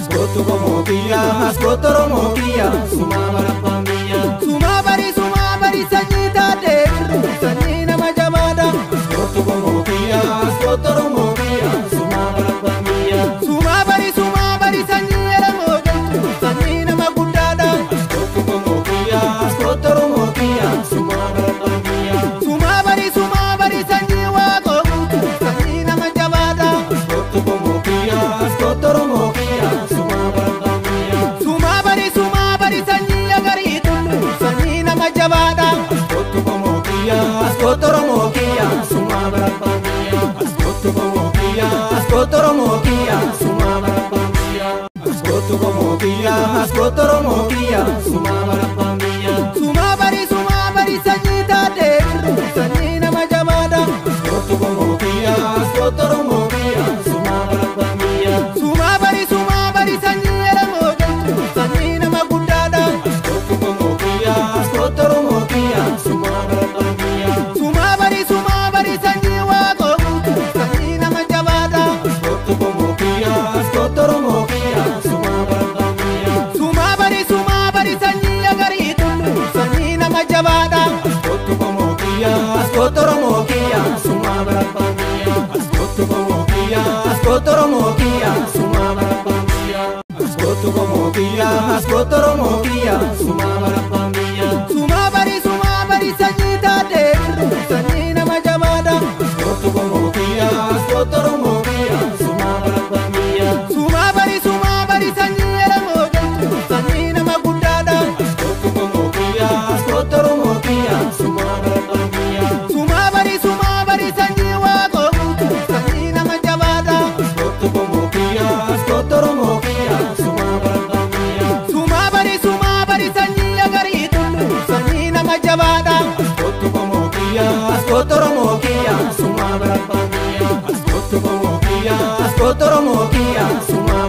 Askootu qomoo kiyya askootu Oromoo kiyya sumaa barabbaan biyya. Sumaa bari sumaa bari sanyii taatee birru sanyii nama jabaadha. Askootu qomoo kiyya askootu Oromoo kiyya sumaa barabbaan biyya. Sumaa bari sumaa bari sanyii elemoo jettu sanyii nama guddaadha. Askootu qomoo kiyya askootu Oromoo kiyya sumaa barabbaan biyya. Sumaa bari sumaa bari sanyii waaqoo guutu sanyii nama jabaadha. Askootu qomoo kiyya askootu Oromoo kiyya sumaa barabbaan biyya. Sumaa bari sumaa bari sanyii agarii tullu sanyii nama jabaadha. Askootu qomoo kiyya askootu Oromoo kiyya sumaa barabbaan biyya. Askootu qomoo kiyya askootu Oromoo kiyya sumaa barabbaan biyya. Askootu qomoo kiyya askootu Oromoo kiyya sumaa barabbaan biyya. Sumaa bari sumaa bari sanyii taatee birru sanyii nama jabaadha. Askootu qomoo kiyya askootu Oromoo kiyya sumaa barabbaan biyya. Sumaa bari sumaa bari sanyii elemoo jettu sanyii nama guddaadha. Askootu qomoo kiyya askootu Oromoo kiyya sumaa barabbaan biyya. Sumaa bari sumaa bari sanyii waaqoo guutu sanyii nama jabaadha. Askootu qomoo kiyya askootu Oromoo kiyya sumaa barabbaan biyya. Sumaa bari sumaa bari sanyii agarii tullu sanyii nama jabaadha. Askootu qomoo kiyya askootu Oromoo kiyya sumaa barabbaan biyya. Askootu qomoo kiyya askootu Oromoo kiyya sumaa barabbaan biyya. Askootu qomoo kiyya askootu Oromoo kiyya sumaa barabbaan biyya. Sumaa bari sumaa bari sanyii taatee birru sanyii nama jabaadha. Askootu qomoo kiyya askootu Oromoo kiyya sumaa barabbaan biyya. Sumaa bari sumaa bari sanyii elemoo jettu sanyii nama guddaadha. Askootu qomoo kiyya askootu Oromoo kiyya sumaa barabbaan biyya. Sumaa bari sumaa bari sanyii waaqoo guutu sanyii nama jabaadha. Askootu qomoo kiyya askootu Oromoo kiyya sumaa barabbaan biyya. Sumaa bari sumaa bari sanyii agarii tullu sanyii nama jabaadha. Askootu qomoo kiyya askootu Oromoo kiyya sumaa barabbaan biyya. Askootu qomoo kiyya askootu Oromoo kiyya sumaa.